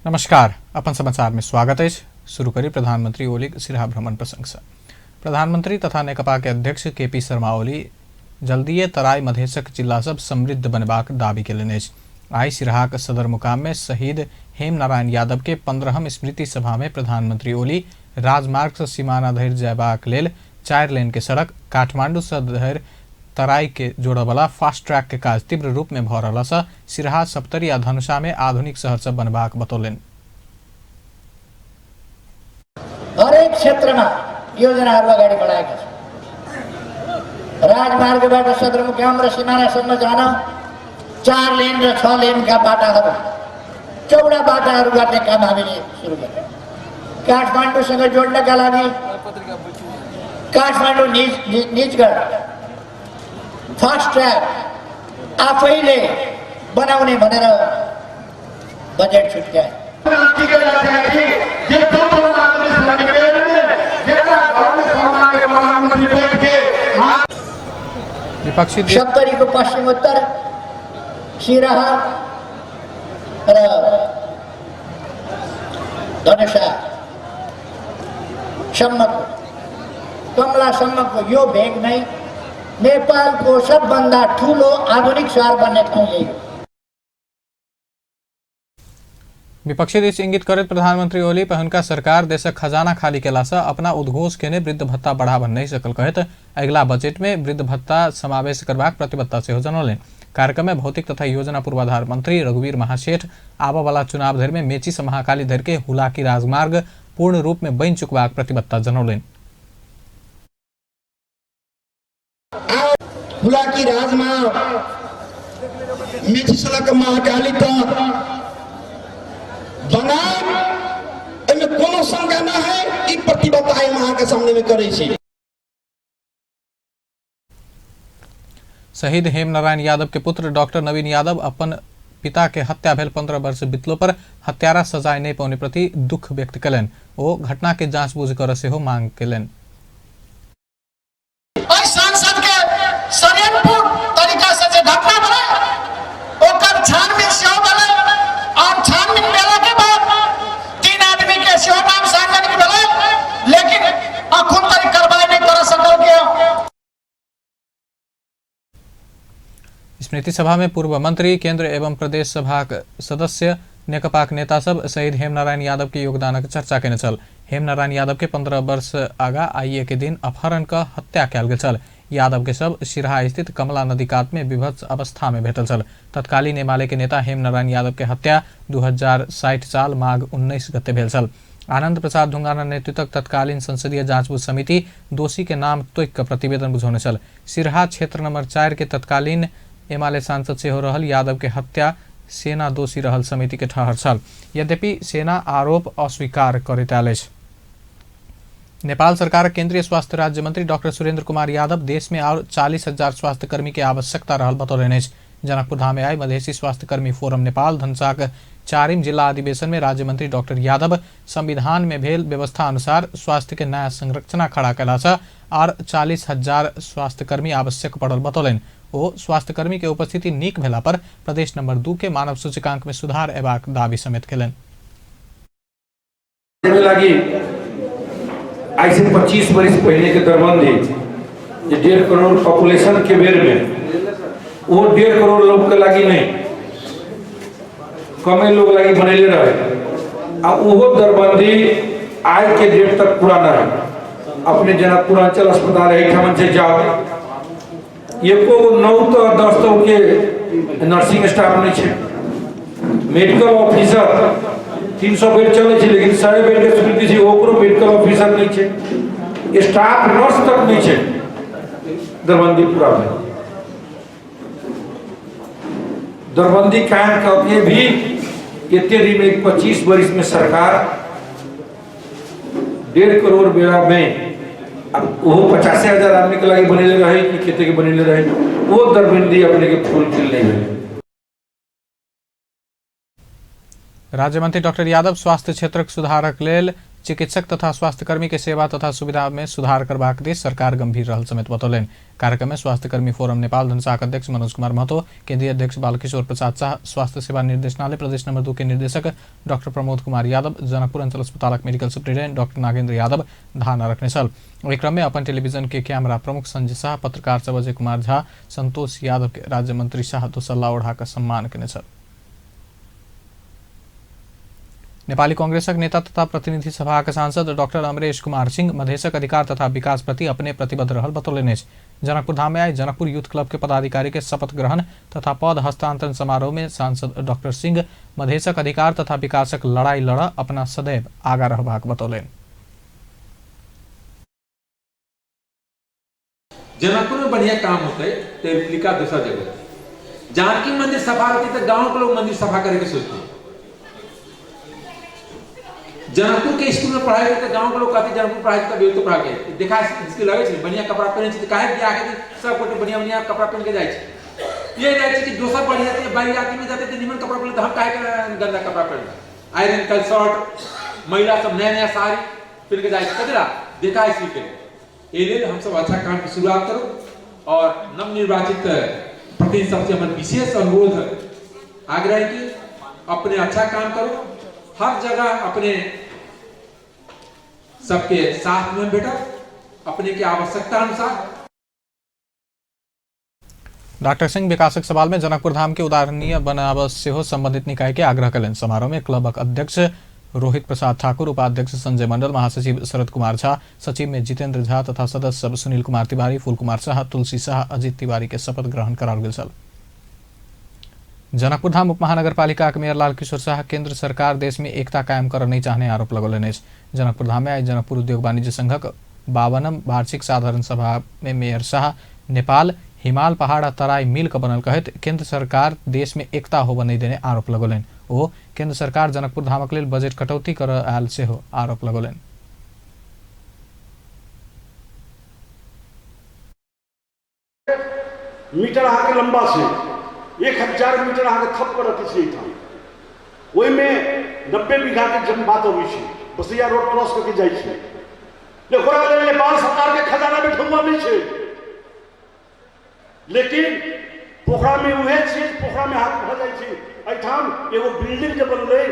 नमस्कार, अपन समाचार में स्वागत अछि। शुरू करी प्रधानमंत्री ओलीक सिरहा भ्रमण प्रसंग से। प्रधानमंत्री तथा नेकपा के अध्यक्ष केपी शर्मा ओली जल्दिए तराई मधेशक जिला सब समृद्ध बनबाक दावी केलनि अछि। आइ सिरहाक सदर मुकाम में शहीद हेम नारायण यादव के 15हम स्मृति सभा में प्रधानमंत्री ओली राजमार्ग से सीमाना धरि जयबाक लेल 4 लेन के सड़क, काठमांडू से धरि तराई के जोड़यवला फास्ट ट्रैक के काज तीव्र रूप में भऽ रहला सँ सिरहा, सप्तरी आ धनुषा में आधुनिक शहर सब बनबाक बतौलनि। हरेक क्षेत्रमा योजनाहरू अगाडि बढाएका छौँ। राजमार्गबाट सदरमुकाम र सिमानासम्म जान 4 लेन र 6 लेनका बाटाहरू, चौडा बाटाहरू गर्ने काम हामीले सुरु गर्यौँ। काठमाडौँसँग जोड्नका लागि काठमाडौँ निजगढ फास्ट ट्र्याक आफैले बनाउने भनेर बजेट छुट्याए। विपक्षी सप्तरीको पश्चिमोत्तर सिराहा र धनुषा सम्मको कमलासम्मको यो भेग नै नेपालको सबभन्दा ठुलो आधुनिक सहर बन्ने ठाउँ यही हो। विपक्षी दिस इंगित करैत प्रधानमंत्री ओली पहिनका सरकार देशक खजाना खाली केला सँ अपना उद्घोष केने वृद्ध भत्ता बढ़ाबऽ नहि सकल कहैत अगिला बजट में वृद्ध भत्ता समावेश करबाक प्रतिबद्धता सेहो जनौलनि। कार्यक्रम में भौतिक तथा योजना पूर्वाधार मंत्री रघुवीर महासेठ आबऽवला चुनाव धरि में मेची सँ महाकाली धरि के हुलाकी राजमार्ग पूर्ण रूप में बनि चुकबाक प्रतिबद्धता जनौलनि। हुलाकी राजमार्ग मेची सँ लऽ कऽ महाकाली तक बनायब, एहिमे कोनो शंका नहि है। ई प्रतिबद्धता हम अहाँके सामने में करै छी। शहीद हेम नारायण यादव के पुत्र डॉक्टर नवीन यादव अपन पिता के हत्या भेल 15 वर्ष बितलो पर हत्यारा सजाय नहि पौने प्रति दुख व्यक्त कयलनि। ओ घटना के जांच बूझ करऽ सेहो मांग कयलनि। एहि सांसद के षड्यंत्रपूर्ण तरीका से जे घटना भेलै ओकर छानबीन सेहो भेलै और छानबीन भेला के बाद 3 आदमी के सेहो नाम सार्वजनिक भेलै, लेकिन अखन तक कार्रवाई नहीं कर सकल के। स्मृति सभा में पूर्व मंत्री, केंद्र एवं प्रदेश सभाक सदस्य, नेकपाक नेता सब शहीद हेमनारायण यादव के योगदानक चर्चा केने छल। हेमनारायण यादव के 15 वर्ष आगा आइए के दिन अपहरण क हत्या कयल गेल छल। यादव के शव सिरहा स्थित कमला नदी कात में विभत्स अवस्था में भेटल छल। तत्कालीन एमाले के नेता हेमनारायण यादव के हत्या 2060 साल माघ 19 गते भेल छल। आनंद प्रसाद ढुंगाना नेतृत्वक तत्कालीन संसदीय जांचबूझ समिति दोषी के नाम तोकि क प्रतिवेदन बुझौने छल। सिरहा क्षेत्र नंबर 4 के तत्कालीन एमाले सांसद सेहो रहल यादव के हत्या सेना दोषी रहल समिति के ठहर छल। यद्यपि सेना आरोप अस्वीकार करैत आयल अछि। नेपाल सरकार केंद्रीय स्वास्थ्य राज्य मंत्री डॉक्टर सुरेंद्र कुमार यादव देश में और 40,000 स्वास्थ्यकर्मी के आवश्यकता रहल बतौलनि अछि। जनकपुर धाम में आई मधेसी स्वास्थ्यकर्मी फोरम नेपाल धनसाक 4 जिला अधिवेशन में राज्य मंत्री डॉक्टर यादव संविधान में भेल व्यवस्था अनुसार स्वास्थ्य के नया संरचना खड़ा कयला सँ आर 40,000 स्वास्थ्यकर्मी आवश्यक पड़ल बतौलनि। ओ स्वास्थ्यकर्मी के उपस्थिति नीक भेला पर प्रदेश नंबर 2 के मानव सूचकांक में सुधार अयबाक दावी समेत कयलनि। लागि आइ से 25 वर्ष पहले के दरबंदी जे 1.5 करोड़ पॉपुलेशन के बेर में वो 1.5 करोड़ लोग के लागि नहीं, कमे लोग लागि बनैले रहे आ उहो दरबंदी आइ के डेट तक पूरा न है। अपने जनकपुर अंचल अस्पताल एहिठाम से जाओ, एको गो 9 तो 10 तो के नर्सिंग स्टाफ नहीं है। मेडिकल ऑफिसर 300 बेड चले छै, लेकिन 100 बेड के स्वीकृति छै, ओकरो मेडिकल ऑफिसर नहीं है, स्टाफ नर्स तक नहीं है दरबंदी पूरा में। दरबंदी कायम करके भी इतने दिन में 25 वर्ष में सरकार 1.5 करोड़ बेड़ा में अब वो 85,000 आदमी के लागी बनेले रहे कि कते के बनेले रहे, वो दरबंदी अपने के फुलफिल नहीं भेलै। राज्य मंत्री डॉक्टर यादव स्वास्थ्य क्षेत्रक सुधारक लेल चिकित्सक तथा स्वास्थ्यकर्मी के सेवा तथा सुविधा में सुधार करबाक दिस सरकार गंभीर रहल समेत बतौलनि। कार्यक्रम में स्वास्थ्यकर्मी फोरम नेपाल धनुषाक अध्यक्ष मनोज कुमार महतो, केंद्रीय अध्यक्ष बालकिशोर प्रसाद शाह, स्वास्थ्य सेवा निर्देशनालय प्रदेश नंबर 2 के निर्देशक डॉक्टर प्रमोद कुमार यादव, जनकपुर अंचल अस्पतालक medical superintendent doctor Nagendra Yadav धारणा रखने छल। ओहि क्रम में अपन टेलीविजन के कैमरा प्रमुख संजय शाह, पत्रकार सब अजय कुमार झा, संतोष यादव के राज्य मंत्री शाह दोसल्ला ओढ़ाकर सम्मान केने छल। नेपाली कांग्रेसक नेता तथा प्रतिनिधि सभाक सांसद डॉक्टर अमरेश कुमार सिंह मधेशक अधिकार तथा विकास प्रति अपने प्रतिबद्ध रहल बतौलनि अछि। जनकपुर धाम में आई जनकपुर यूथ क्लब के पदाधिकारी के शपथ ग्रहण तथा पद हस्तांतरण समारोह में सांसद डॉक्टर सिंह मधेशक अधिकार तथा विकासक लड़ाई लड़ अपना सदैव आगा रहबाक बतौलनि। जनकपुर में बढ़िया काम होते तो रेप्लिका दूसरा जगह। जानकी मंदिर सफा रहती तो गांव के लोग मंदिर सफा करे के सोचते। जनकपुर के स्कूल में पढ़ाई होते गांव के लोग कहते जनकपुर पढ़ाई तो तो पढ़ा के देखा इसके लगे छै बढ़िया कपड़ा पहने छै, काहे बियाह के सब गोटे बढ़िया बढ़िया कपड़ा पहन के जाय छै। ये जाय छै कि दोसर बढ़िया छै, बारियाती में जाते त निमन कपड़ा पहन, हम काहे के गंदा कपड़ा पहन, आयरन कल शर्ट, महिला सब नया नया साड़ी पहन के जाय छै, कतरा देखा इसी के ए लेल हम सब अच्छा काम की शुरुआत करू। और नवनिर्वाचित प्रतिनिधि सबसे हमर विशेष अनुरोध आग्रह है कि अपने अच्छा काम करो, हर जगह अपने सबके साथ में भेटत, अपने के आवश्यकता अनुसार। डॉक्टर सिंह विकासक सवाल में जनकपुर धाम के उदाहरणीय बनाब सेहो संबंधित निकाय के आग्रह कयलनि। समारोह में क्लबक अध्यक्ष रोहित प्रसाद ठाकुर, उपाध्यक्ष संजय मंडल, महासचिव शरद कुमार झा, सचिव में जितेंद्र झा तथा सदस्य सब सुनील कुमार तिवारी, फूल कुमार शाह, तुलसी शाह, अजित तिवारी के शपथ ग्रहण कराओल गेल छल। जनकपुर धाम उपमहानगरपालिका के मेयर लाल किशोर शाह केंद्र सरकार देश में एकता कायम कर नहीं चाहने आरोप लगौलनि अछि। जनकपुर धाम में आई जनकपुर उद्योग वाणिज्य संघक 52 वार्षिक साधारण सभा में मेयर शाह नेपाल हिमाल पहाड़ आ तराई मिल के बनल कहैत केंद्र सरकार देश में एकता होबय नहीं देने आरोप लगौलनि। ओ केंद्र सरकार जनकपुर धामक लेल बजट कटौती कर आयल सेहो आरोप लगौलनि। मीटर अहाँके लम्बा छै, 1000 मीटर अहाँके थप करऽ के छै एहिठाम। ओहिमे 90 बीघाके जन बात अबै छै, बसैया रोड क्रॉस कऽ के जाइ छै। ओकरा लेल नेपाल सरकारके खजानामे ठुमबा नहि छै, लेकिन पोखरामे उएह चीज पोखरामे हाथ भऽ जाइ छै। एहिठाम एगो बिल्डिंग जे बनलै।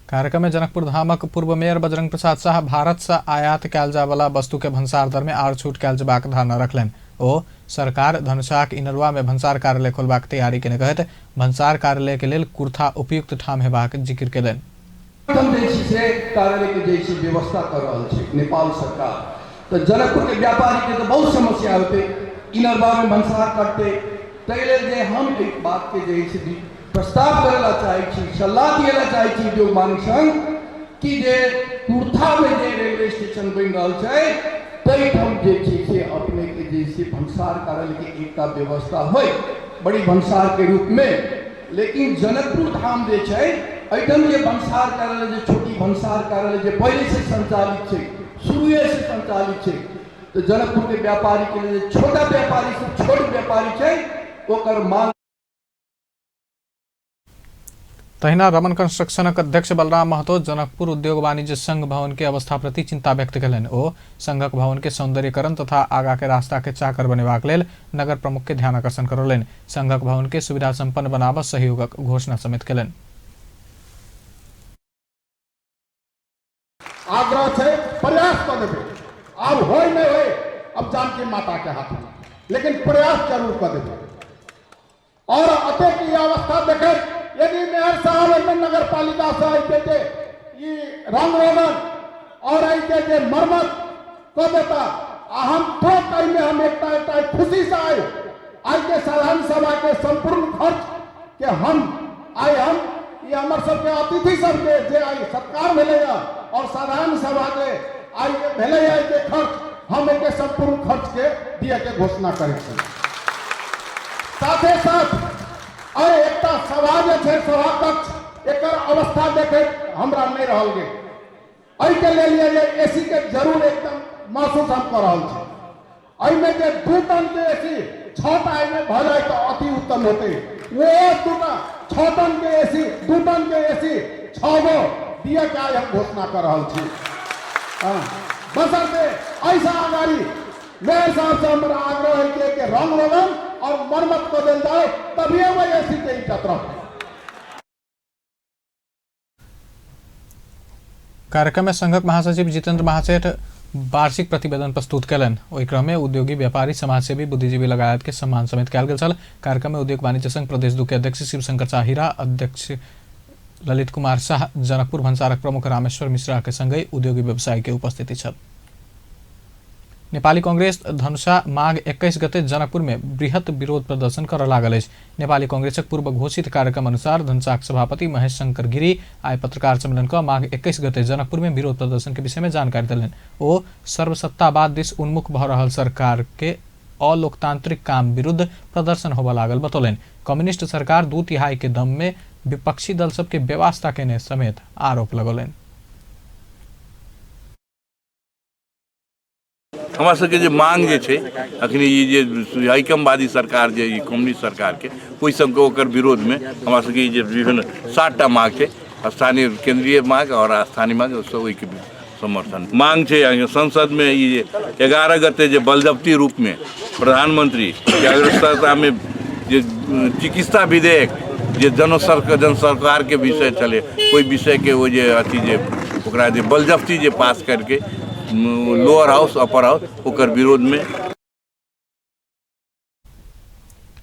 कार्यक्रम में जनकपुर धामक पूर्व मेयर बजरंग प्रसाद शाह भारत से आयात कयल जाय वाला वस्तु के भंसार दर में आर छूट कयल जेबाक धारणा रखलनि। ओ सरकार धनुषाक इनरुआ में भंसार कार्यालय खोलबाक तैयारी केने कहैत भंसार कार्यालय के लेल कुर्था उपयुक्त ठाम हेबाक जिक्र केलनि। से कार्यालय के जे छै व्यवस्था कर रहल छै नेपाल सरकार, तऽ जनकपुर के व्यापारी के तऽ बहुत समस्या होते, इनरवा में भंसार करते। ताहि लेल जे हम एक बात के जे छै प्रस्ताव करे ला चाहे छी, सलाह दिए ला चाहे छी उद्योग वाणिज्य संघ कि जे कुर्था में जे रेलवे स्टेशन बनि रहल छै ताहिठाम जे छै से अपने के जे छै भंसार कार्यालय के एकटा व्यवस्था होय बड़ी भंसार के रूप में। लेकिन जनकपुर धाम जे छै एहिठाम जे भंसार कार्यालय, जे छोटी भंसार कार्यालय जे पहिले से संचालित छै, शुरुए से संचालित छै, तऽ जनकपुर के व्यापारी के लिए छोटा व्यापारी सब छोट व्यापारी छै ओकर मांग। तहिना रमन कंस्ट्रक्शनक अध्यक्ष बलराम महतो जनकपुर उद्योग वाणिज्य संघ भवन के अवस्था प्रति चिंता व्यक्त कयलनि। ओ संघक भवन के सौंदर्यीकरण तथा आगा के रास्ता के चाकर बनेबाक लेल नगर प्रमुख के ध्यान आकर्षण करौलनि। संघक भवन के सुविधा संपन्न बनाबऽ सहयोगक घोषणा समेत कयलनि। आग्रह छै प्रयास कऽ देबै, आब होय नहि होय अब जानकी माता के हाथ में, लेकिन प्रयास जरूर कऽ देबै। और अतेक ई अवस्था देखैत यदि मेयर साहब एहिमे नगर पालिका से एहिके जे ई रंग रोगन और एहिके जे मरम्मत कऽ देता, आ हम तुरंत एहिमे हम एकटा एकटा खुशी से आइ आइके साधारण सभा के संपूर्ण खर्च के हम आइ हम ई हमर सबके अतिथि सबके जे आइ सत्कार भेलैया और साधारण सभा के आइ भेलैया एहिके खर्च हम एहिके संपूर्ण खर्च के दिए के घोषणा करै छी। साथे साथ और एकटा सभा जे छै सभा कक्ष एकर अवस्था देखैत हमरा नहि रहल गेल, एहिके लेल जे एसी के जरूर एकदम महसूस हम कऽ रहल छी। एहिमे जे 2 टन के एसी 6टा एहिमे भऽ जाय तऽ अति उत्तम होतै। ओ 2टा 6 टन के एसी, 2 टन के एसी 6 गो दिए के आइ हम घोषणा कर रहल छी। बसरते ऐसा अगाडि मेयर साहब से हमारा आग्रह है कि के रंग रोगन और मरम्मत को देल जाए, तभी वो एसी के इज्जत रहते। कार्यक्रम में संघक महासचिव जितेंद्र महासेठ वार्षिक प्रतिवेदन प्रस्तुत कयलनि। ओहि क्रम में उद्योगी, व्यापारी, समाजसेवी, बुद्धिजीवी लगायत के सम्मान समेत कयल गेल छल। कार्यक्रम में उद्योग वाणिज्य संघ प्रदेश 2 के अध्यक्ष शिवशंकर शाहीरा, अध्यक्ष ललित कुमार शाह, जनकपुर भन्सारक प्रमुख रामेश्वर मिश्रा के संगहि उद्योगी व्यवसायी के उपस्थिति छल। नेपाली कांग्रेस धनुषा माघ 21 गते जनकपुर में बृहत विरोध प्रदर्शन कर लागल अछि। नेपाली कांग्रेसक पूर्व घोषित कार्यक्रम अनुसार धनुषाक सभापति महेश शंकर गिरी आइ पत्रकार सम्मेलन क माघ 21 गते जनकपुर में विरोध प्रदर्शन के विषय में जानकारी देलनि। ओ सर्वसत्तावाद दिस उन्मुख भ रहल सरकार के अलोकतांत्रिक काम विरुद्ध प्रदर्शन होबय लागल बतौलनि। कम्युनिस्ट सरकार 2/3 के दम में विपक्षी दल सबके व्यवस्था केने समेत आरोप लगौलनि। हमरा सबके जे मांग जे छै अखनी ई जे हाईकमवादी सरकार जे ई कम्युनिस्ट सरकारके ओहि सबके ओकर विरोधमे हमरा सबके ई जे विभिन्न 7टा मांग छै, स्थानीय केंद्रीय मांग और स्थानीय मांग सब ओहिके समर्थन मांग छै। संसदमे ई जे 11 गते जे बलजब्ती रूपमे प्रधानमंत्री के अग्रसरतामे जे चिकित्सा विधेयक जे जनसरकारके विषय छलै, ओहि विषयके ओ जे अथी जे ओकरा जे बलजब्ती जे पास करके लोअर हाउस अपर हाउस ओकर विरोधमे।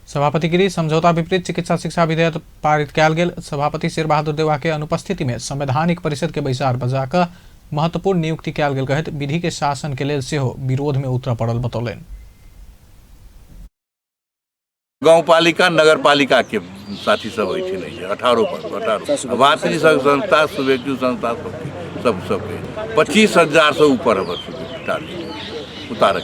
सभापति गिरी समझौता विपरीत चिकित्सा शिक्षा विधेयक पारित कयल गेल। सभापति शेरबहादुर देउवा के अनुपस्थिति में संवैधानिक परिषद के बैसार बजा कऽ महत्वपूर्ण नियुक्ति कयल गेल कहैत विधि के शासन के लेल सेहो विरोध में उतरय पड़ल बतौलनि। गाउँपालिका नगरपालिका के साथी सब होइ छै नहि 18 पर 18 भातृ संस्था शुभेच्छु संस्था सब सबके 25,000 से ऊपर हमर टारगेट उतारक।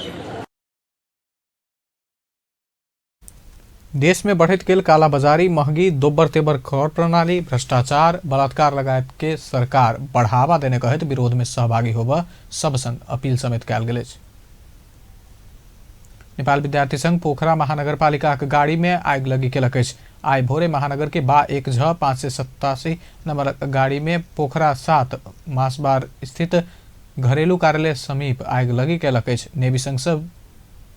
देश में बढ़ैत गेल कालाबाजारी, महगी, दोबर तेबर कर प्रणाली, भ्रष्टाचार, बलात्कार लगायत के सरकार बढ़ावा देने कहैत विरोध में सहभागी होबय सब संग अपील समेत कयल गेल अछि। नेपाल विद्यार्थी संघ पोखरा महानगरपालिकाक गाड़ी में आगि लगी केलक अछि। आइ भोरे महानगर के बा 1 झ 587 नंबर गाड़ी में पोखरा 7 मासबार स्थित घरेलू कार्यालय समीप आगि लगी केलक अछि। नेवी संघ से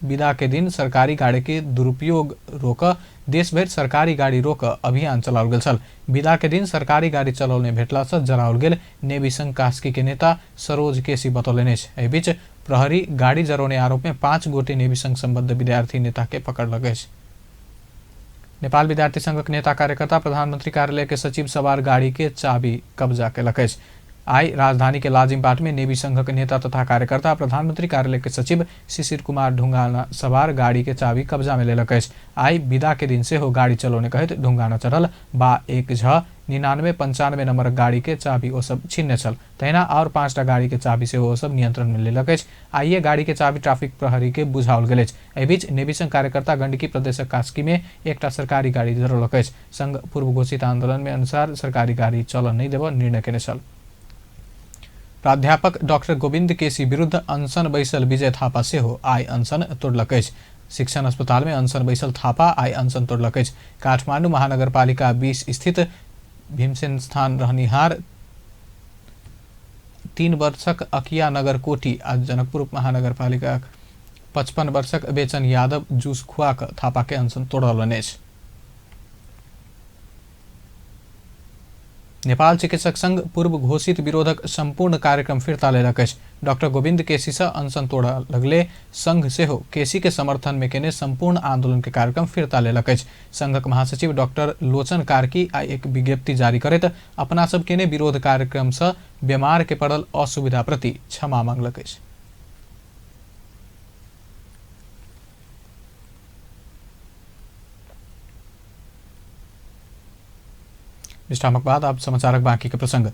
विदा के दिन सरकारी गाड़ी के दुरुपयोग रोक देश भरि सरकारी गाड़ी रोक अभियान चलाओल गेल छल। विदा के दिन सरकारी गाड़ी चलौने भेटला से जराओल गेल नेवी संघ कास्की के नेता सरोज केसी बतौलनि अछि। एहि बीच प्रहरी गाड़ी जरौने आरोप में 5 गोटे नेवी संघ संबद्ध विद्यार्थी नेता के पकड़लक अछि। नेपाल विद्यार्थी संघक नेता कार्यकर्ता प्रधानमंत्री कार्यालय के सचिव सवार गाड़ी के चाबी कब्जा केलक अछि। आइ राजधानी के लाजिमबाट में नेवी संघक नेता तथा कार्यकर्ता प्रधानमंत्री कार्यालय के सचिव शिशिर कुमार ढुंगाना सवार गाड़ी के चाबी कब्जा में लेलक अछि। आइ विदा के दिन सेहो गाड़ी चलौने कहैत ढुंगाना चढ़ल बा 1 झ 99 95 नंबर गाड़ी के चाबी ओ सब छीनने छल। तहिना और 5टा गाड़ी के चाबी सेहो ओ सब नियंत्रण में लेलक अछि। आइए गाड़ी के चाबी ट्रैफिक प्रहरी के बुझाओल गेल अछि। एहि बीच नेवी संघ कार्यकर्ता गंडकी प्रदेशक कास्की में एकटा सरकारी गाड़ी जरौलक अछि। संघ पूर्व घोषित आंदोलन में अनुसार सरकारी गाड़ी चलऽ नहि देबऽ निर्णय केने छल। प्राध्यापक डॉक्टर गोविंद केसी विरुद्ध अनशन बैसल विजय थापा सेहो आइ अनशन तोड़लक अछि। शिक्षण अस्पताल में अनशन बैसल थापा आइ अनशन तोड़लक अछि। काठमांडू महानगरपालिका 20 स्थित भीमसेन स्थान रहनिहार 3 वर्षक अकिया नगर कोटी आ जनकपुर महानगरपालिका 55 वर्षक बेचन यादव जूस खुआ कऽ थापा के अनशन तोड़लनि अछि। नेपाल चिकित्सक संघ पूर्व घोषित विरोधक संपूर्ण कार्यक्रम फिर्ता लेलक अछि। डॉक्टर गोविंद केसी से अनशन तोड़ऽ लगले संघ सेहो केसी के समर्थन में केने संपूर्ण आंदोलन के कार्यक्रम फिर्ता लेलक अछि। संघक महासचिव डॉक्टर लोचन कार्की आइ एक विज्ञप्ति जारी करैत अपना सब केने विरोध कार्यक्रम से बीमार के पड़ल असुविधा प्रति क्षमा मांगलक अछि। विश्रामक बाद आप समाचारक बाकी के प्रसंग।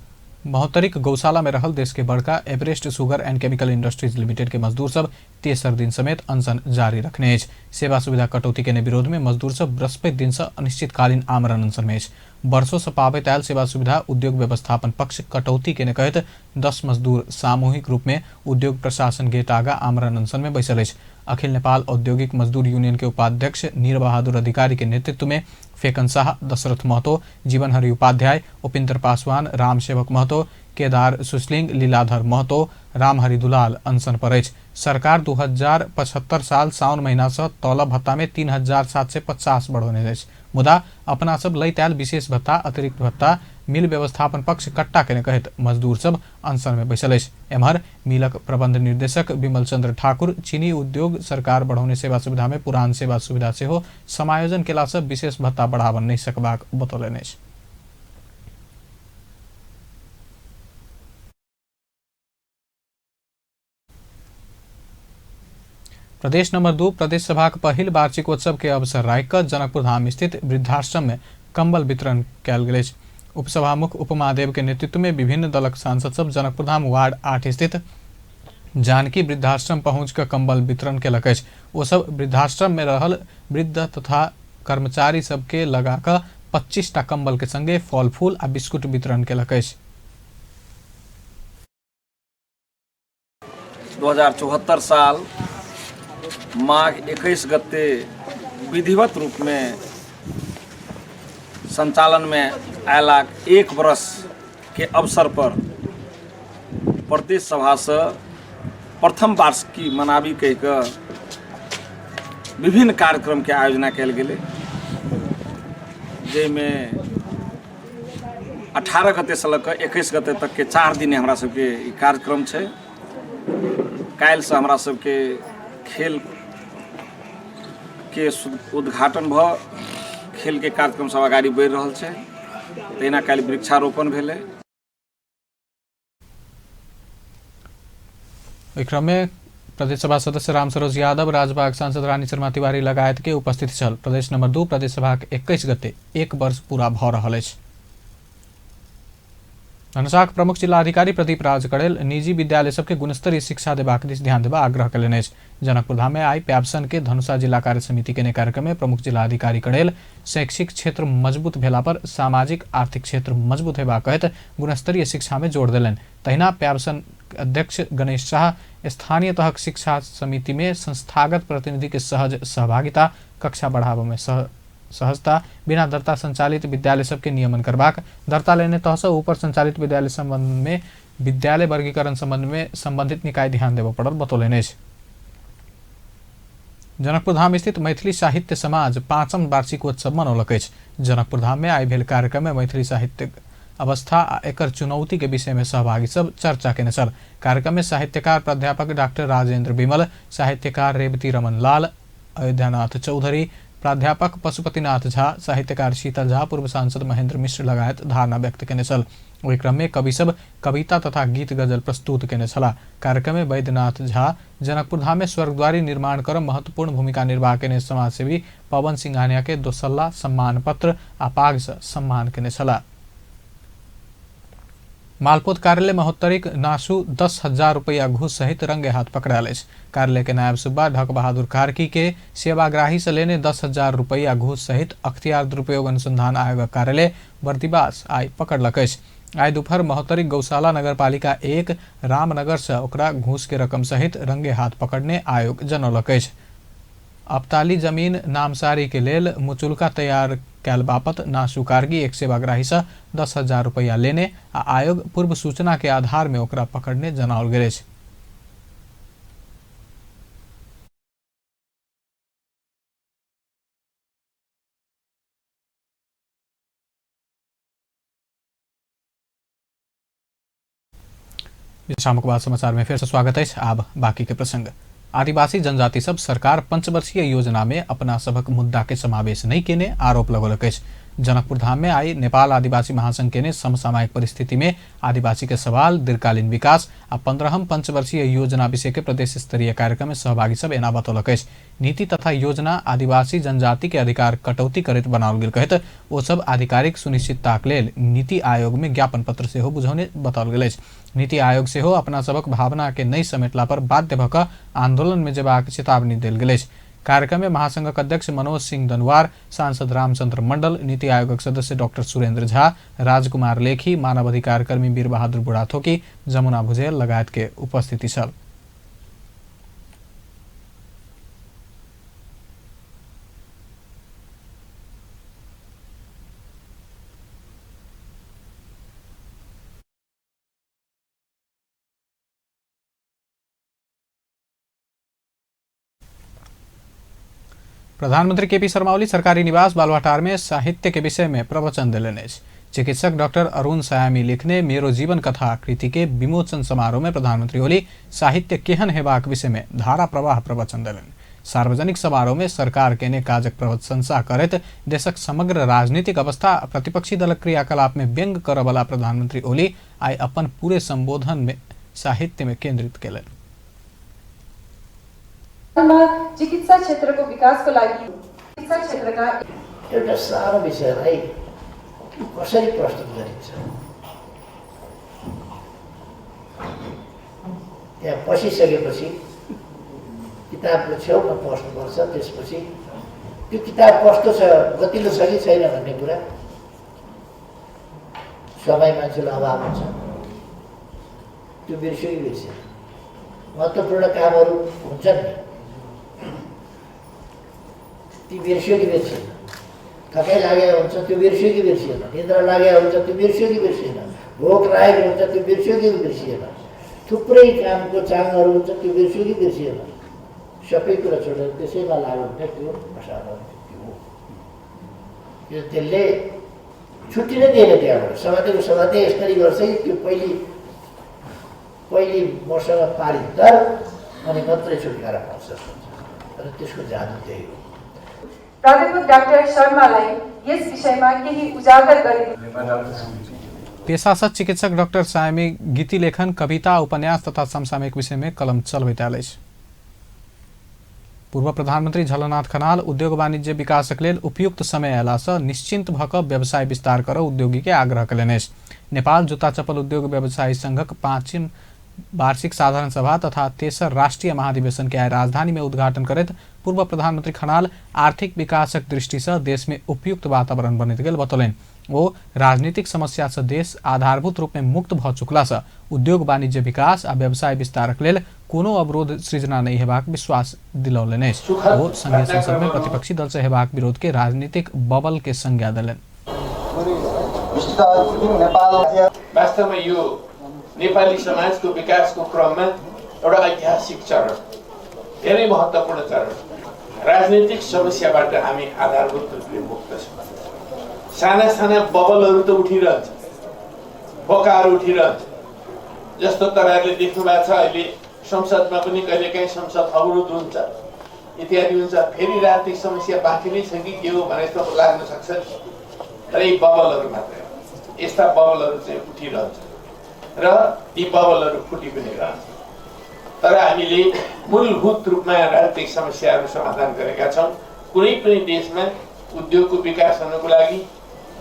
महोत्तरीक गौशाला में रहल देश के बड़का Everest sugar and chemical industries limited के मजदूर सब तेसर दिन समेत अनशन जारी रखने अछि। सेवा सुविधा कटौती के विरोध में मजदूर सब बृहस्पति दिन से अनिश्चितकालीन आमरण अनशन में अछि। वर्षों से पाबैत आयल सेवा सुविधा उद्योग व्यवस्थापन पक्ष कटौती के कहैत 10 मजदूर सामूहिक रूप में उद्योग प्रशासन गेट आगा आमरण अनशन में बैसल अछि। अखिल नेपाल औद्योगिक मजदूर यूनियन के उपाध्यक्ष नीर बहादुर अधिकारी के नेतृत्व में फेकन शाह, दशरथ महतो, जीवन हरि उपाध्याय, उपेंद्र पासवान, राम सेवक महतो, केदार सुसलिंग, लीलाधर महतो, रामहरि दुलाल अनशन पर अछि। सरकार 2075 साल साउन महीना से तलब भत्ता में 3750 बढ़ौने अछि, मुदा अपना सब लैत आयल विशेष भत्ता, अतिरिक्त भत्ता मिल व्यवस्थापन पक्ष कट्टा केने कहैत मजदूर सब अनशन में बैसल अछि। एम्हर मिलक प्रबंध निर्देशक विमल चंद्र ठाकुर चीनी उद्योग सरकार बढ़ौने सेवा सुविधा में पुरान सेवा सुविधा सेहो समायोजन केला से विशेष भत्ता बढ़ावन नहीं सकबाक बतौलनि अछि। प्रदेश नंबर 2 प्रदेश सभाक पहिल वार्षिकोत्सव के अवसर राखि कऽ जनकपुर धाम स्थित वृद्धाश्रम में कंबल वितरण कयल गेल अछि। उपसभामुख उपमादेव के नेतृत्व में विभिन्न दलक सांसद सब जनकपुर धाम वार्ड 8 स्थित जानकी वृद्धाश्रम पहुँच कऽ कंबल वितरण केलक अछि। ओ सब वृद्धाश्रम में रहल वृद्ध तथा कर्मचारी सबके लगा कऽ 25टा कंबल के संगे फल फूल आ बिस्कुट वितरण केलक अछि। 2074 साल माघ 21 गते विधिवत रूपमे संचालनमे अयलाक 1 वर्ष के अवसर पर प्रदेश सभासँ प्रथम वार्षिकी मनाबी कहि कऽ विभिन्न कार्यक्रमके आयोजना कयल गेलै, जाहिमे 18 गतेसँ लऽ कऽ 21 गते तकके 4 दिन हमरा सबके ई कार्यक्रम छै। काल्हिसँ हमरा सबके खेलके उद्घाटन भऽ खेलके कार्यक्रम सब अगाडि बढ़ि रहल छै। तहिना काल्हि वृक्षारोपण भेलै। एहि क्रम में प्रदेश सभा सदस्य रामसरोज यादव, राजबाग सांसद रानी शर्मा तिवारी लगायत के उपस्थित छल। प्रदेश नंबर 2 प्रदेश सभा के 21 गते 1 वर्ष पूरा भऽ रहल अछि। धनुषाक प्रमुख जिलाधिकारी प्रदीप राज कड़ेल निजी विद्यालय सबके गुणस्तरीय शिक्षा देबाक दिस ध्यान देबा आग्रह कयलनि अछि। जनकपुर धाम में आई प्याबसन के धनुषा जिला कार्य समिति के कार्यक्रम में प्रमुख जिलाधिकारी कड़ेल शैक्षिक क्षेत्र मजबूत भेला पर सामाजिक आर्थिक क्षेत्र मजबूत हेबाक कहैत गुणस्तरीय शिक्षा में जोर देलनि। तहिना प्याबसन अध्यक्ष गणेश शाह स्थानीय तहक शिक्षा समिति में संस्थागत प्रतिनिधि के सहज सहभागिता, कक्षा बढ़ाबय में सहजता, बिना दर्ता संचालित विद्यालय सबके नियमन करबाक, दर्ता लेने तहसँ ऊपर संचालित विद्यालय संबंध में विद्यालय वर्गीकरण संबंध में संबंधित निकाय ध्यान देबय पड़ल बतौलनि अछि। जनकपुर धाम स्थित मैथिली साहित्य समाज 5म वार्षिकोत्सव मनौलक अछि। जनकपुर धाम में आई भेल कार्यक्रम में मैथिली साहित्य अवस्था आ एकर चुनौती के विषय में सहभागी सब चर्चा केने छल। कार्यक्रम में साहित्यकार प्राध्यापक डॉक्टर राजेंद्र विमल, साहित्यकार रेवती रमन लाल, अयोध्यानाथ चौधरी, प्राध्यापक पशुपतिनाथ झा, साहित्यकार शीतल झा, पूर्व सांसद महेंद्र मिश्र लगायत धारणा व्यक्त केने छल। ओहि क्रम में कवि सब कविता तथा गीत गजल प्रस्तुत केने छलाह। कार्यक्रम में वैद्यनाथ झा जनकपुर धाम में स्वर्गद्वारी निर्माण कर महत्वपूर्ण भूमिका निर्वाह केने समाजसेवी पवन सिंघानिया के दोसल्ला सम्मान पत्र आ पाग से सम्मान केने छलाह। मालपोत कार्यालय महोत्तरीक नासु 10,000 रुपया घूस सहित रंगे हाथ पकड़ायल अछि। कार्यालय के नायब सुब्बा ढक बहादुर कार्की के सेवाग्राही से लेने 10,000 रुपया घूस सहित अख्तियार दुरुपयोग अनुसंधान आयोग कार्यालय बर्दिवास आई पकड़लक अछि। आइ दोपहर महोत्तरी गौशाला नगरपालिका 1 रामनगर से ओकरा घूस के रकम सहित रंगे हाथ पकड़ने आयोग जनौलक अछि। अबताली जमीन नामसारी के लेल मुचुल्का तैयार कैल बापत नासु कार्गी एक सेवाग्राही से 10,000 रुपया लेने आ आयोग पूर्व सूचना के आधार में ओकरा पकड़ने जनाओल गेल अछि। विश्रामक बाद समाचार में फिर से स्वागत है। आब बाकी के प्रसंग। आदिवासी जनजाति सब सरकार पंचवर्षीय योजना में अपना सबक मुद्दा के समावेश नहीं केने आरोप लगौलक अछि। जनकपुर धाम में आई नेपाल आदिवासी महासंघ केने समसामयिक परिस्थिति में आदिवासी के सवाल, दीर्घकालीन विकास आ 15म पंचवर्षीय योजना विषय के प्रदेश स्तरीय कार्यक्रम में सहभागी सब एना बतौलक अछि। नीति तथा योजना आदिवासी जनजाति के अधिकार कटौती करैत बनाओल गेल कहैत ओ सब आधिकारिक सुनिश्चितताक लेल नीति आयोग में ज्ञापन पत्र सेहो बुझौने बताओल गेल अछि। नीति आयोग सेहो अपना सबक भावना के नहि समेटला पर बाध्य भऽ कऽ आंदोलन में जेबाक चेतावनी देल गेल अछि। कार्यक्रम में महासंघक अध्यक्ष मनोज सिंह दनवार, सांसद रामचंद्र मंडल, नीति आयोगक सदस्य डॉक्टर सुरेंद्र झा, राजकुमार लेखी, मानवाधिकार कर्मी वीर बहादुर बुढ़ाथोकी, जमुना भुजेल लगायत के उपस्थिति छल। प्रधानमंत्री केपी शर्मा ओली सरकारी निवास बालुवाटार में साहित्य के विषय में प्रवचन देलनि अछि। चिकित्सक डॉक्टर अरुण सयामी लिखने मेरो जीवन कथा कृति के विमोचन समारोह में प्रधानमंत्री ओली साहित्य केहन हेबाक विषय में धारा प्रवाह प्रवचन देलनि। सार्वजनिक समारोह में सरकार केने काजक प्रशंसा करैत देशक समग्र राजनीतिक अवस्था प्रतिपक्षी दलक क्रियाकलाप में व्यंग करऽवला प्रधानमंत्री ओली आइ अपन पूरे संबोधन में साहित्य में केंद्रित केलनि। चिकित्सा क्षेत्रको विकासको लागि चिकित्सा क्षेत्रका एउटा सानो विषयलाई कसरी प्रस्तुत गरिन्छ, त्यहाँ पसिसकेपछि किताबको छेउमा पस्नुपर्छ। त्यसपछि त्यो किताब कस्तो छ, गतिलो छ कि छैन भन्ने कुरा समय मान्छेलाई अभाव हुन्छ, त्यो बिर्स्यो कि बिर्सिएन। महत्त्वपूर्ण कामहरू हुन्छन् नि, ती बिर्स्यो कि बिर्सिएन। थकाइ लागेको हुन्छ, त्यो बिर्स्यो कि बिर्सिएन। निद्रा लागेको हुन्छ, त्यो बिर्स्यो कि बिर्सिएन। भोक लागेको हुन्छ, त्यो बिर्स्यो कि बिर्सिएन। थुप्रै कामको चाङहरू हुन्छ, त्यो बिर्स्यो कि बिर्सिएन। सबै कुरा छोडेर त्यसैमा लाग्यो भने त्यो असाधारण व्यक्ति हो। यो त्यसले छुट्टी नै दिएन त्यहाँबाट। समातेको समाते यसरी गर्छ कि त्यो पहिले पहिले मसँग पारी तर अनि मात्रै छुटकारा पाउँछ र त्यसको जादु त्यही हो। प्राध्यापक डाक्टर शर्मालाई यस विषयमा केही उजागर गरिदिनु। पेशासँ चिकित्सक डाक्टर सायमी गीति लेखन, कविता, उपन्यास तथा समसामयिक विषय में कलम चलबैत आयल अछि। पूर्व प्रधानमंत्री झलनाथ खनाल उद्योग वाणिज्य विकासक लेल उपयुक्त समय अयलासँ निश्चिंत भऽ कऽ व्यवसाय विस्तार करऽ उद्योगी के आग्रह कयलनि अछि। नेपाल जूता चप्पल उद्योग व्यवसायी संघक 5वीं वार्षिक साधारण सभा तथा तेसर राष्ट्रीय महाधिवेशन के आइ राजधानी में उद्घाटन करैत पूर्व प्रधानमंत्री खनाल आर्थिक विकासक दृष्टिसँ देश में उपयुक्त वातावरण बनैत गेल बतौलनि। ओ राजनीतिक समस्या से देश आधारभूत रूप में मुक्त भऽ चुकलासँ उद्योग वाणिज्य विकास आ व्यवसाय विस्तारक लेल कोनो अवरोध सृजना नहि हेबाक विश्वास दिलौलनि अछि। ओ संघीय संसद में प्रतिपक्षी दल से हेबाक विरोध के राजनीतिक बबल के संज्ञा देलनि। वास्तवमा यो नेपाली समाजको विकासको क्रममा एउटा ऐतिहासिक चरण, धेरै महत्त्वपूर्ण चरण। राजनीतिक समस्याबाट हामी आधारभूत रूपले मुक्त छौँ। साना साना बबलहरू त उठिरहन्छ, फोकाहरू उठिरहन्छ। जस्तो तपाईँहरूले देख्नु भएको छ अहिले संसदमा पनि कहिलेकाहीँ संसद अवरुद्ध हुन्छ, इत्यादि हुन्छ। फेरि राजनीतिक समस्या बाँकी नै छ कि के हो भने जस्तो लाग्न सक्छ, तर यी बबलहरू मात्रै हो। यस्ता बबलहरू चाहिँ उठिरहन्छ र यी बबलहरू फुटी पनि रहन्छ। तर हामीले मूलभूत रूपमा राजनीतिक समस्याहरू समाधान गरेका छौँ। कुनै पनि देशमा उद्योगको विकास हुनुको लागि,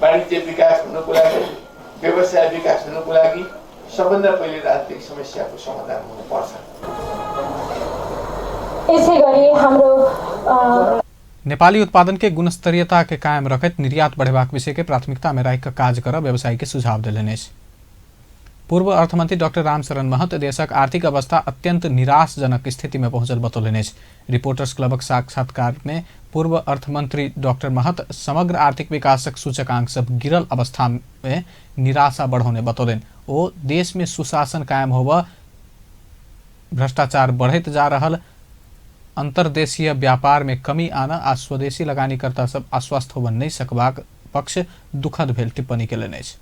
वाणिज्य विकास हुनुको लागि, व्यवसाय विकास हुनुको लागि सबभन्दा पहिले राजनीतिक समस्याको समाधान हुनुपर्छ। यसै गरी हाम्रो नेपाली उत्पादन के गुणस्तरीयता के कायम रखैत निर्यात बढ़ेबाक विषय के प्राथमिकता में राखि कऽ काज करऽ व्यवसायी के सुझाव देलनि अछि। पूर्व अर्थमंत्री डॉक्टर रामशरण महत देशक आर्थिक अवस्था अत्यंत निराशजनक स्थिति में पहुंचल बतौलनि अछि। रिपोर्टर्स क्लबक साक्षात्कार में पूर्व अर्थमंत्री डॉक्टर महत समग्र आर्थिक विकासक सूचकांक सब गिरल अवस्था में निराशा बढ़ौने बतौलनि। ओ देश में सुशासन कायम होबऽ, भ्रष्टाचार बढ़ैत जा रहल, अंतर्देशीय व्यापार में कमी आना आ स्वदेशी लगानीकर्ता सब आश्वस्त होबऽ नहि सकबाक पक्ष दुखद भेल टिप्पणी केलनि अछि।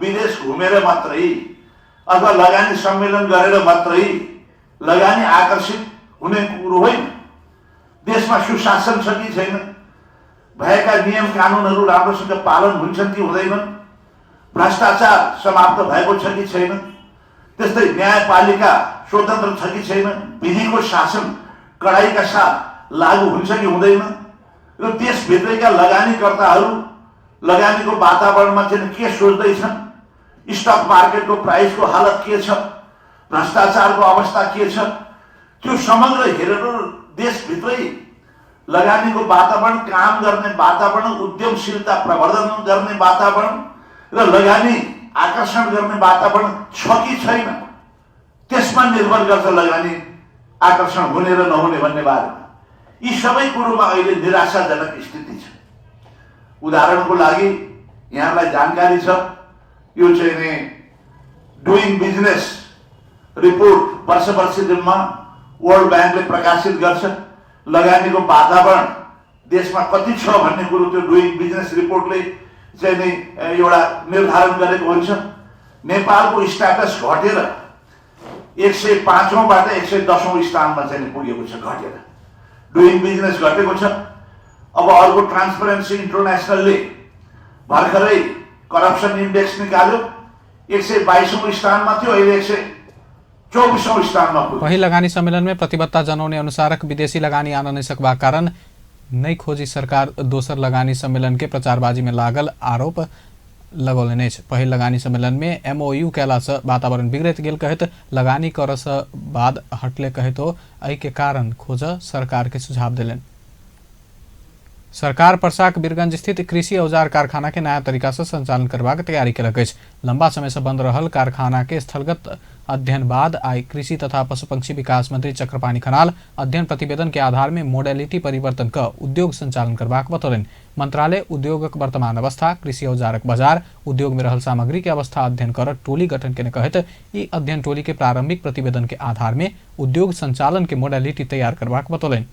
विदेश घुमेर मात्रै अथवा लगानी सम्मेलन गरेर मात्रै लगानी आकर्षित हुने कुरो होइन। देशमा सुशासन छ कि छैन, भएका नियम कानुनहरू राम्रोसँग पालन हुन्छन् कि हुँदैनन्, भ्रष्टाचार समाप्त भएको छ कि छैन, त्यस्तै न्यायपालिका स्वतन्त्र छ कि छैन, विधिको शासन कडाइका साथ लागू हुन्छ कि हुँदैन र देशभित्रैका लगानीकर्ताहरू लगानीको वातावरणमा चाहिँ के सोच्दैछन्, स्टक मार्केटको प्राइसको हालत के छ, भ्रष्टाचारको अवस्था के छ, त्यो समग्र हेरेर देशभित्रै लगानीको वातावरण, काम गर्ने वातावरण, उद्यमशीलता प्रवर्धन गर्ने वातावरण र लगानी आकर्षण गर्ने वातावरण छ कि छैन त्यसमा निर्भर गर्छ लगानी आकर्षण हुने र नहुने भन्ने बारेमा। यी सबै कुरोमा अहिले निराशाजनक स्थिति छ। उदाहरणको लागि यहाँलाई जानकारी छ, यो चाहिँ नि डुइङ बिजनेस रिपोर्ट वर्ष वर्षदिनमा वर्ल्ड ब्याङ्कले प्रकाशित गर्छ। लगानीको वातावरण देशमा कति छ भन्ने कुरो त्यो डुइङ बिजनेस रिपोर्टले चाहिँ नै एउटा निर्धारण गरेको हुन्छ। नेपालको स्ट्याटस घटेर 105औँबाट 110औँ स्थानमा चाहिँ पुगेको छ, घटेर डुइङ बिजनेस घटेको छ। अब अर्को ट्रान्सपरेन्सी इन्टरनेसनलले भर्खरै करप्सन इन्डेक्स निकाल्यो, 122औँ स्थानमा थियो, अहिले 124औँ स्थानमा पुग्यो। पहिल लगानी सम्मेलन में प्रतिबद्धता जनौने अनुसारक विदेशी लगानी आन नहि सकबाक कारण नहि खोजी सरकार दोसर लगानी सम्मेलन के प्रचारबाजी में लागल आरोप लगौलनि अछि। पहिल लगानी सम्मेलन में एमओयू कयलासँ वातावरण बिगड़ैत गेल कहैत लगानी करऽसँ बाद हटले कहैत ओ एहि के कारण खोजऽ सरकार के सुझाव देलनि। सरकार परसाक बीरगंज स्थित कृषि औजार कारखाना के नया तरीका से संचालन करबाक तैयारी केलक अछि। लंबा समय से बंद रहल कारखाना के स्थलगत अध्ययन बाद आइ कृषि तथा पशु पक्षी विकास मंत्री चक्रपाणि खनाल अध्ययन प्रतिवेदन के आधार में मोडेलिटी परिवर्तन क उद्योग संचालन करबाक बतौलनि। मंत्रालय उद्योगक वर्तमान अवस्था, कृषि औजारक बाजार, उद्योग में रहल सामग्री के अवस्था अध्ययन कर टोली गठन केने कहैत ई अध्ययन टोली के प्रारंभिक प्रतिवेदन के आधार में उद्योग संचालन के मोडेलिटी तैयार करबाक बतौलनि।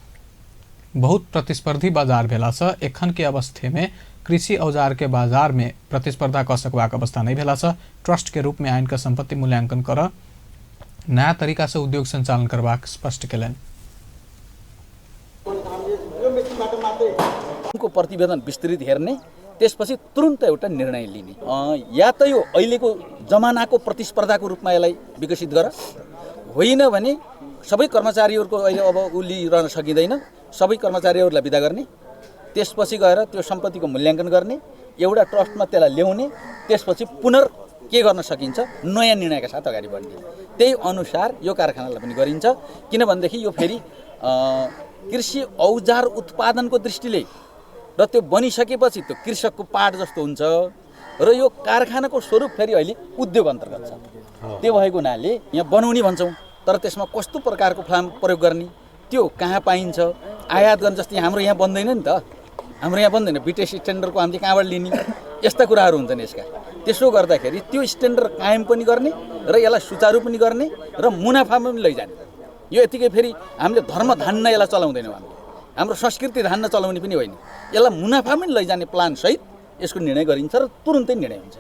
बहुत प्रतिस्पर्धी बाजार भेलासँ एखन के अवस्थे में कृषि औजार के बाजार में प्रतिस्पर्धा कऽ सकबाक अवस्था नहि भेलासँ ट्रस्ट के रूप में आनि कऽ संपत्ति मूल्यांकन करऽ नया तरीका से उद्योग संचालन करबाक स्पष्ट केलनि। को प्रतिवेदन विस्तृत हेर्ने, त्यसपछि तुरुन्त एउटा निर्णय लिने। या त यो अहिलेको जमानाको प्रतिस्पर्धाको रूपमा यसलाई विकसित गर, होइन भने सबै कर्मचारीहरूको अहिले अब उ लिइरहन सकिँदैन, सबै कर्मचारीहरूलाई बिदा गर्ने, त्यसपछि गएर त्यो सम्पत्तिको मूल्याङ्कन गर्ने, एउटा ट्रस्टमा त्यसलाई ल्याउने, त्यसपछि पुनर् के गर्न सकिन्छ नयाँ निर्णयका साथ अगाडि बढ्ने। त्यही अनुसार यो कारखानालाई पनि गरिन्छ। किनभनेदेखि यो फेरि कृषि औजार उत्पादनको दृष्टिले र त्यो बनिसकेपछि त्यो कृषकको पाठ जस्तो हुन्छ र यो कारखानाको स्वरूप फेरि अहिले उद्योग अन्तर्गत छ। त्यो भएको हुनाले यहाँ बनाउने भन्छौँ, तर त्यसमा कस्तो प्रकारको फ्लाम प्रयोग गर्ने, त्यो कहाँ पाइन्छ, आयात गर्ने, जस्तै हाम्रो यहाँ बन्दैन नि त, हाम्रो यहाँ बन्दैन, ब्रिटिस स्ट्यान्डर्डको हामीले कहाँबाट लिने, यस्ता कुराहरू हुन्छन् यसका। त्यसो गर्दाखेरि त्यो स्ट्यान्डर्ड कायम पनि गर्ने र यसलाई सुचारू पनि गर्ने र मुनाफामा पनि लैजाने। यो यतिकै फेरि हामीले धर्म धान्न यसलाई चलाउँदैनौँ, हामीले हाम्रो संस्कृति धान्न चलाउने पनि होइन, यसलाई मुनाफामा पनि लैजाने प्लानसहित यसको निर्णय गरिन्छ र तुरुन्तै निर्णय हुन्छ।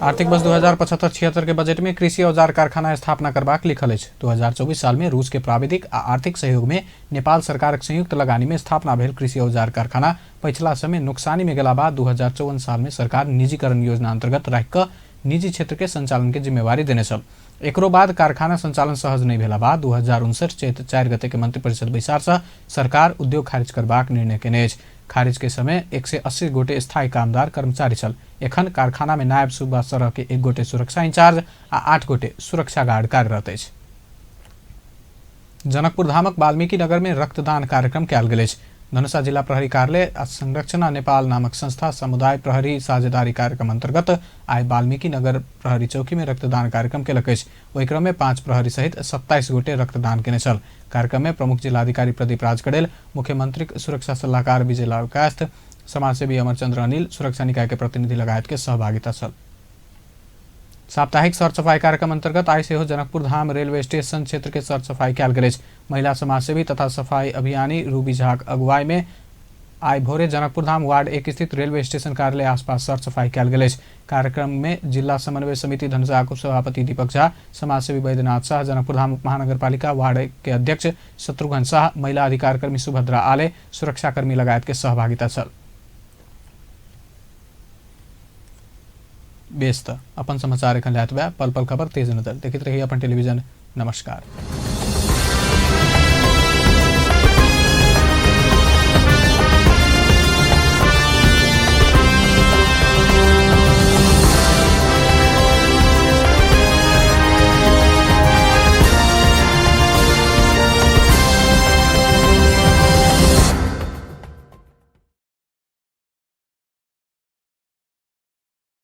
आर्थिक वर्ष 2075-76 के बजट में कृषि औजार कारखाना स्थापना करबाक लिखल अछि। 2024 साल में रूस के प्राविधिक आ आर्थिक सहयोग में नेपाल सरकारक संयुक्त लगानी में स्थापना भेल कृषि औजार कारखाना पछिला समय नुकसानी में गेला बाद 2054 साल में सरकार निजीकरण योजना अंतर्गत राखि कऽ निजी क्षेत्र के संचालन के जिम्मेवारी देने छल। एकरो बाद कारखाना संचालन सहज नहीं भेला बाद 2059 चैत 4 गते के मंत्रिपरिषद बैसार से सरकार उद्योग खारिज करबाक निर्णय केने अछि। खारिज के समय 180 गोटे स्थायी कामदार कर्मचारी छल। एखन कारखाना में नायब सूबा सरह के 1 गोटे सुरक्षा इंचार्ज आ 8 गोटे सुरक्षा गार्ड कार्यरत अछि। जनकपुर धामक वाल्मीकि नगर में रक्तदान कार्यक्रम कयल गेल अछि। धनुषा जिला प्रहरी कार्यालय आ संरक्षणा नेपाल नामक संस्था समुदाय प्रहरी साझेदारी कार्यक्रम अंतर्गत आइ वाल्मीकि नगर प्रहरी चौकी में रक्तदान कार्यक्रम केलक अछि। ओहि क्रम में 5 प्रहरी सहित 27 गोटे रक्तदान केने छल। कार्यक्रम में प्रमुख जिलाधिकारी प्रदीप राज कडेल, मुख्यमंत्री सुरक्षा सलाहकार विजय लाल कायस्थ, समाजसेवी अमरचंद्र अनिल, सुरक्षा निकाय के प्रतिनिधि लगायत के सहभागिता छल। साप्ताहिक सरसफाई कार्यक्रम अंतर्गत आइ सेहो जनकपुर धाम रेलवे स्टेशन क्षेत्र के सरसफाई कयल गेल अछि। महिला समाजसेवी तथा सफाई अभियानी रूबी झाक अगुवाई में आइ भोरे जनकपुर धाम वार्ड 1 स्थित रेलवे स्टेशन कार्यालय आसपास सरसफाई कयल गेल अछि। कार्यक्रम में जिला समन्वय समिति धनुषाक उपसभापति दीपक झा, समाजसेवी वैद्यनाथ शाह, जनकपुर धाम महानगरपालिका वार्ड 1 के अध्यक्ष शत्रुघ्न शाह, महिला अधिकारकर्मी सुभद्रा आले, सुरक्षाकर्मी लगायत के सहभागिता छल। बेस त अपन समाचार एखन लए पल पल खबर तेज नजर देखैत रही अपन टेलीविजन। नमस्कार।